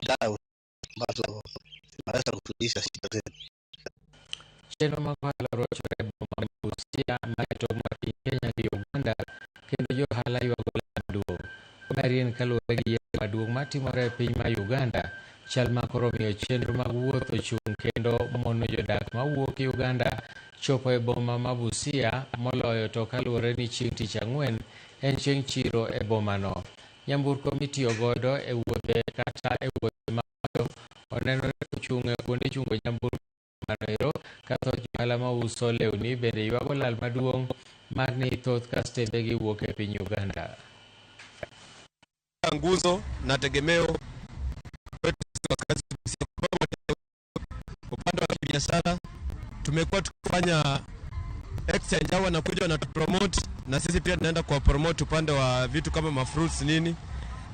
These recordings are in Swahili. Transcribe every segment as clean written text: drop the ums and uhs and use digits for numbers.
Bidhaa ambazo zinaweza kusuluhisha shida zetu. Chenro mag ohala rochore e boma ma Busia ma e tong' mar piny Kenya gi Uganda, kendo jo ohala ywago lal maduong'. Maeri en kaluwore gi yiero maduong' matimore e piny ma Uganda, chal ma koro omiyo chenro mag wuoth ochung' kendo mono jodak mawuok Uganda chopo e boma ma Busia, moloyo to kaluwore ni chieng' tich ang'wen en chieng' chiro e bomano. Nyamburko mitiyo godo e wuodhe kata e wuodhe maboyo onenore kochung' e kuonde chungo nyamburko ero, ka thoth johala mauso lewni bende ywago lal maduong' mar ni thoth kastembegi wuok e piny Uganda. Nguzo na tegemeo kwetu sisi wakazi, upande wa kibiashara tumekuwa tukifanya exchange, hao wanakuja wanatupromote na sisi pia tunaenda kwa promote upande wa vitu kama mafruits nini.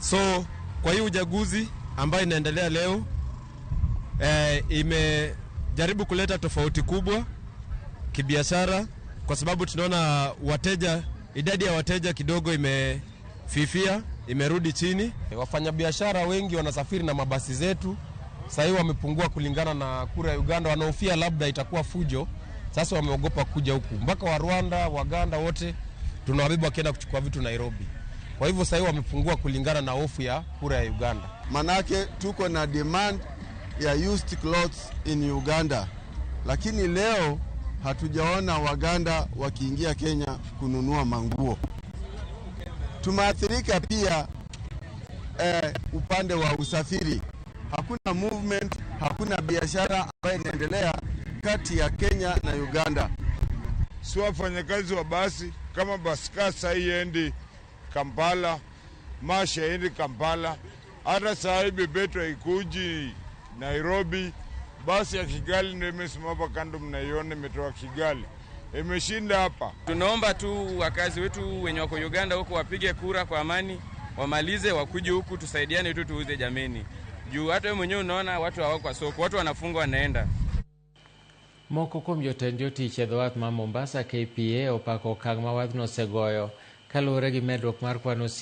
So kwa hii uchaguzi ambayo inaendelea leo, imejaribu kuleta tofauti kubwa kibiashara, kwa sababu tunaona wateja, idadi ya wateja kidogo imefifia, imerudi chini. Wafanyabiashara wengi wanasafiri na mabasi zetu, sasa hivi wamepungua kulingana na kura ya Uganda, wanahofia labda itakuwa fujo. Sasa wameogopa kuja huku, mpaka wa Rwanda, Waganda wote tunawabeba wakienda kuchukua vitu Nairobi. Kwa hivyo sasa hivi wamepungua kulingana na hofu ya kura ya Uganda. Manake tuko na demand ya used clothes in Uganda, lakini leo hatujaona Waganda wakiingia Kenya kununua manguo. Tumeathirika pia upande wa usafiri. Hakuna movement, hakuna biashara ambayo inaendelea kati ya Kenya na Uganda. Si wafanyakazi wa basi kama Baska saa hii endi Kampala, Mash endi Kampala, hata saa hii Bebeto haikuji Nairobi. Basi ya Kigali ndio imesimama kando, mnaiona imetoka Kigali, imeshinda hapa. Tunaomba tu wakazi wetu wenye wako Uganda huko wapige kura kwa amani, wamalize, wakuje huku tusaidiane tu tuuze jameni. Juu hata wewe mwenyewe unaona watu hawako kwa soko, watu wanafunga wanaenda. Moko kuom jotend jotich e dho wath ma Mombasa, KPA, opako okang' ma wathno osegoyo kaluwore gi medruok mar kwan osike.